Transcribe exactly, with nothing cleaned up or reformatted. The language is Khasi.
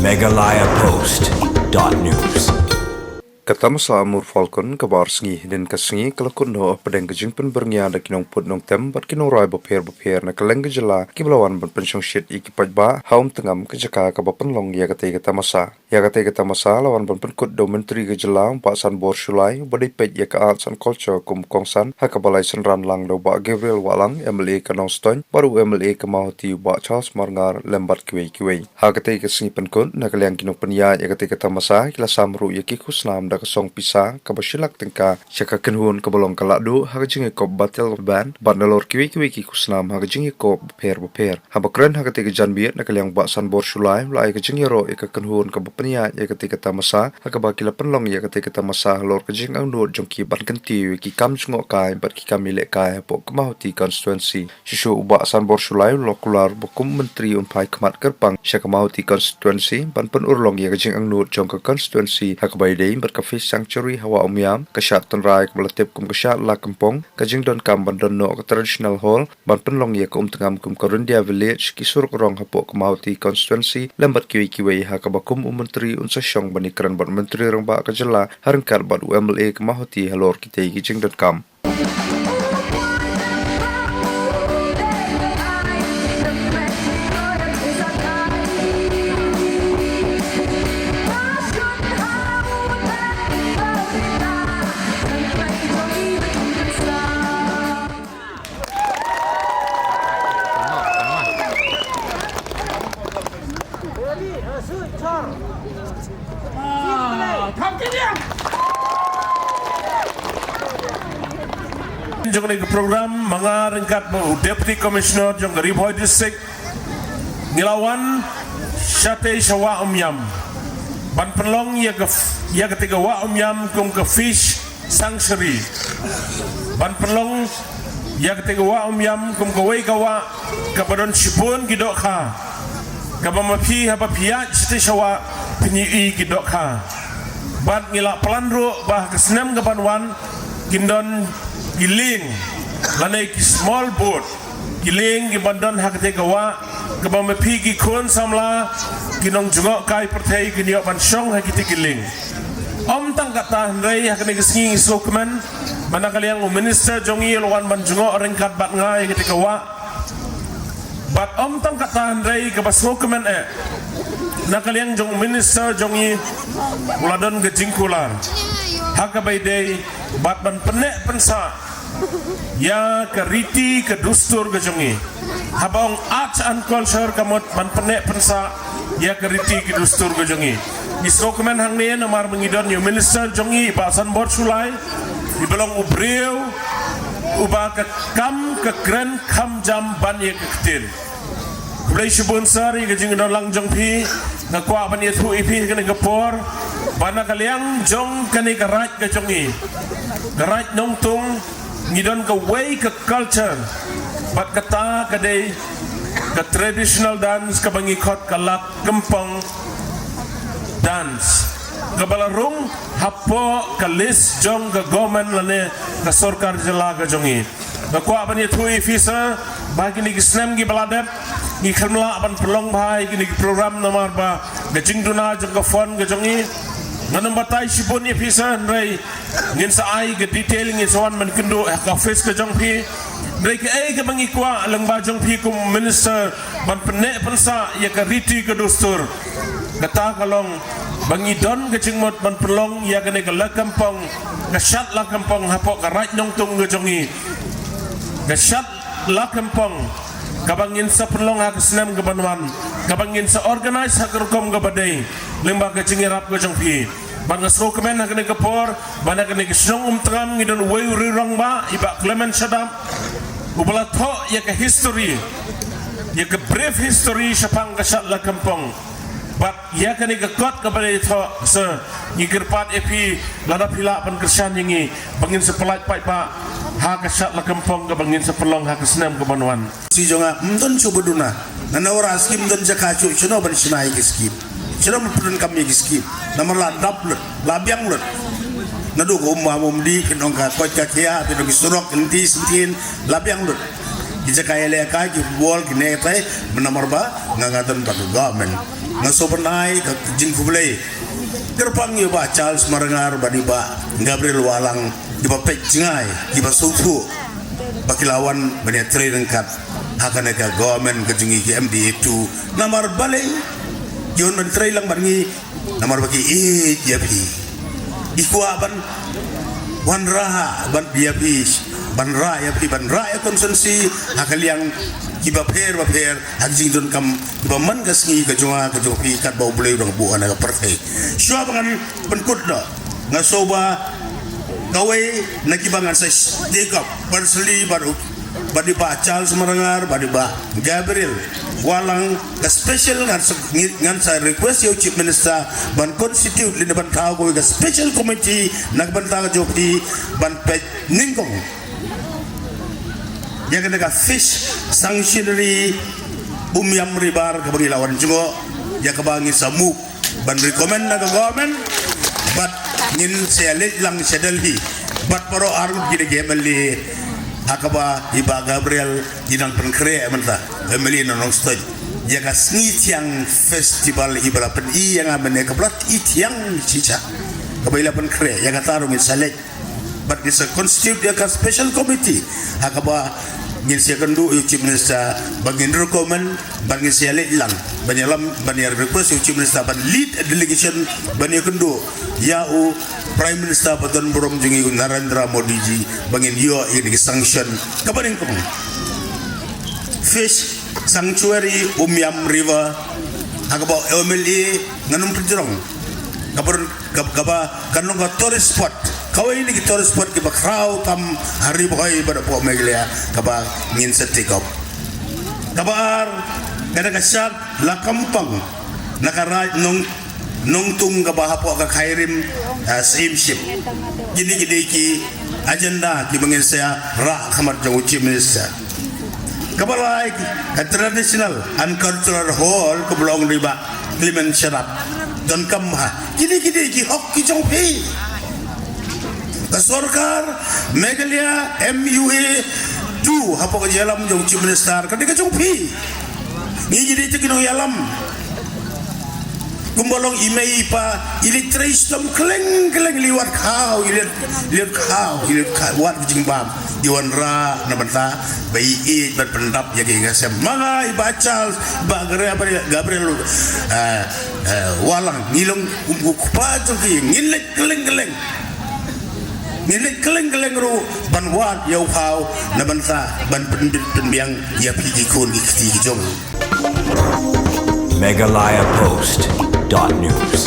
Meghalaya Post dot news. Ka tamasa Amur Falcon kaba ar sngi hadien ka sngi ka la kut noh hapdeng ka jingpynbyrngia da ki nongput nongtem bad ki nongrai bapher bapher na kylleng ka jylla kiba la wan ban pynshongshit ïa ki paidbah ha Umtngam, ka jaka kaba pynlong ïa katei ka tamasa. Ïa katei ka tamasa la wan ban pynkut da u Myntri ka jylla, u Bah Sanbor Shullai, uba dei peit ïa ka Arts and Culture kum u kongsan, ha kaba la ïasynran lang da u Bah Gabriel Wahlang, M L A ka Nongstoiñ, bad u M L A ka Mawhati, u Bah Charles Marngar, lem bad kiwei kiwei. Ha katei ka sngi pynkut, na ka liang ki nongpynïaid ïa katei ka tamasa ki la sam ruh ïa ki khusnam da ka song pisa kaba shi lak tyngka sha ka kynhun kaba long ka Lahduh ha ka jingïakop Battle of Band, bad nalor kiwei kiwei ki khusnam ha ka jingïakop bapher bapher. Haba kren ha katei ka janmiet, na ka liang u Bah Sanbor Shullai u la ai ka jingïaroh ïa ka kynhun kaba pynïaid ïa katei ka tamasa, ha kaba ki la pynlong ïa katei ka tamasa halor ka jingangnud jong ki ban kyntiew ïa ki kam jngohkai bad ki kam ïalehkai hapoh ka Mawhati constituency. Shuh shuh u Bah Sanbor Shullai u la kular ba kum u Myntri un phai khmat kyrpang sha ka Mawhati constituency ban pynurlong ïa ka jingangnud jong ka constituency ha kaba ïadei bad ka Fish Sanctuary ha Wah Umiam, ka shad tynrai kaba la tip kum ka Shad Lakympong, ka jingdonkam ban don noh ka Traditional Hall ban pynlong ïa ka Umtngam kum ka Ryndia Village, ki surok rong hapoh ka Mawhati constituency, lem bad kiwei kiwei, ha kaba kum u Myntri un sa shong ban ïakren bad u Myntri Rangbah ka jylla ha ryngkat bad u M L A ka Mawhati halor kitei ki jingdonkam. Jong kane ka program, ma nga ryngkat bad u Deputy Commissioner jong ka Ri Bhoi District, ngi la wan shatei sha Wah Umiam ban pynlong ïa ka, ïa katei ka Wah Umiam kum ka Fish Sanctuary, ban pynlong ïa katei ka Wah Umiam kum kawei ka wah kaba don shibun ki dohkha, kaba ma phi haba phi ïaid shatei sha wah phin ïohi ki dohkha. Bad ngi la plan ruh ba ha ka snem kaban wan kin don ki lieng lane ki small boat, ki lieng kiban don ha katei ka wah, kaba ma phi ki khun samla, ki nongjngohkai pyrthei kin ïoh ban shong ha kitei ki lieng. Ym tang katta hynrei ha kane ka sngi ngi sngewkmen ba na ka liang u Minister jong ngi u la wan ban jngoh ryngkat bad nga ïa katei ka wah. Bad ym tang katta hynrei kaba sngewkmen eh, na ka liang jong u Minister jong ngi u la don ka jingkular ha kaba ïadei bad ban pynneh pynsah ïa ka riti ka dustur ka jong ngi. Haba ong arts and culture ka mut ban pynneh pynsah ïa ka riti ka dustur ka jong ngi. Ngi sngewkmen hangne namar ba ngi don ïa u Minister jong ngi, i Bah Sanbor Shullai, iba long u briew uba ka kam ka kren kham jam ban ïa ka ktien. Khublei shibun sir ïa ka jingdon lang jong phi. Nga kwah ban ïathuh ïa phi ha kane ka por ba na ka liang jong kane ka raid ka jong ngi, ka raid Nongtung, ngi don kawei ka culture, bad kata ka dei ka traditional dance kaba ngi khot ka Lakympong dance, kaba la rung hapoh ka list jong ka government lane ka sorkar jylla ka jong ngi. Nga kwah ban ïathuh ïa phi sir ba ha kine ki snem kiba la dep ngi khlem lah ban pynlong bha ïa kine ki program namar ba ka jingduna jong ka fund ka jong ngi. Ngan ym batai shibun ïa phi sir hynrei ngin sa ai ka detail, ngin sa wan ban kynduh ha ka office ka jong phi. Hynrei kaei kaba ngi kwah lyngba jong phi kum u Minister ban pynneh pynsah ïa ka riti ka dustur, kata ka long ba ngi don ka jingmut ban pynlong ïa kane ka Lakympong, ka Shad Lakympong hapoh ka raid Nongtung ka jong ngi. Ka Shad Lakympong kaba ngin sa pynlong ha ka snem kaban wan, kaba ngin sa organise ha ka rukom kaba dei lyngba ka jingïarap ka jong phi. Bad nga sngewkmen ha kane ka por ba na kane ka shnong Umtngam ngi don uwei u riewrangbah, i Bah Clement Shadap, uba la thoh ïa ka history, ïa ka brief history shaphang ka Shad Lakympong. Bad ïa kane ka kot kaba la ïathoh sir, ngi kyrpad ïa phi lada phi lah ban kyrshan ïa ngi ba ngin sa pyllait paidbah ha ka Shad Lakympong kaba ngin sa pynlong ha ka snem kaban wan. Shi jong nga ym don shuh ba duna. Na Nongwara skim don jaka shuh, shano ban shna ïa ki skim? Shano ban pyndonkam ïa ki skim? Namar la dap lut, la biang lut. Naduh ka Umma Umdih, ki nong ka koit ka khiah, ki nong ki surok, ki lynti syntien, la biang lut. Ki jaka ïalehkai, ki football, kine kitai, namar ba nga, nga don bad ka government. Nga sngewbha ban ai ka jingkhublei kyrpang ïa u Bah Charles Marangar bad i Bah Gabriel Wahlang, kiba peit jngai, kiba sngewthuh ba ki la wan ban ïatrei ryngkat ha kane ka government ka jong ngi ki M D A two. Namar balei ki wan ban trei lang bad ngi? Namar ba ki ïeit ïa phi. Ki kwah ban wanrah ban ïa phi, ban rah ïa phi, ban rah ïa constituency ha ka liang kiba pher ba pher, ha ka jingdonkam kiba man ka sngi ka jong nga ka jong phi, katba U Blei u dang buh ha kane ka pyrthei. Shuwa ba ngan pynkut noh, nga sngewbha kawei na kiba ngan sa take up, Bah Charles bad u, bad i Bah Charles Marangar bad i Bah Gabriel Wahlang, ka special ngan sa, ngan sa request ïa u Chief Minister ban constitute lane ban thaw kawei ka special committee na ka bynta ka jong phi ban peit nyngkong ïa kane ka fish sanctuary Umiam River kaba ngi la wan jngoh ïa kaba ngi sa move ban recommend na ka government, bad ngin sa leit lang sha Delhi bad baroh arngut kine ki M L A, ha kaba i Bah Gabriel i nang pynkhreh mynta, M L A na Nongstoiñ, ïa ka Sngi Thiang Festival iba la pyni ïa nga mynne, kaba la i thiang shisha, kaba i la pynkhreh, ïa kata ruh ngin sa leit bad ngin sa constitute ïa ka special committee ha kaba ngin sa ïakynduh ïa u Chief Minister ba ngin recommend, bad ngin sa ïaleit lang ban ïalam, ban ïa request ïa u Chief Minister ban lead a delegation ban ïakynduh ïa u Prime Minister ba don burom jong ngi, u Narendra Modi ji, ba ngin ïoh ïa kine ki sanction kaba nyngkong. Fish Sanctuary Umiam River, ha kaba u M L A ngan ym pynjrong, kaba, kaba, kaba kan long ka tourist spot, kawei na ki tourist spot kiba khraw tam ha Ri Bhoi bad hapoh Meghalaya, kaba ngin sa take up. Kaba ar, kane ka shad Lakampang na ka Raid Nong, Nongtung kaba hapoh ka Khyrim, ah, Syiemship. Kine ki dei ki agenda kiba ngin sa rah ha khmat jong u Chief Minister. Kaba lai, ka Traditional and Cultural Hall kaba long da i Bah Clement Sharap. Donkam ha kine ki dei ki hok ki jong phi. Ka sorkar Meghalaya M U A two hapoh ka jingïalam jong u Chief Minister ka dei ka jong phi. Ngi ngi dei tang ki nongïalam. Kumba long i mei i pa, i leit trei shitom kylleng kylleng, i leit wad khaw, i leit, i leit khaw, i leit khaw, wad ka jingbam, i wanrah na bynta ba i ïeit bad pyndap ïa ki ïing ki sem. Ma nga, i Bah Charles, Bah Gabriel, Gabriel, eh, eh, Wahlang, ngi long kum u kpa jong ki, ngin leit kylleng kylleng. Ngin leit kylleng kylleng ruh ban wad ïa u khaw na bynta ban pynbit pynbiang ïa phi ki khun ki kti ki jong. Meghalaya Post dot news.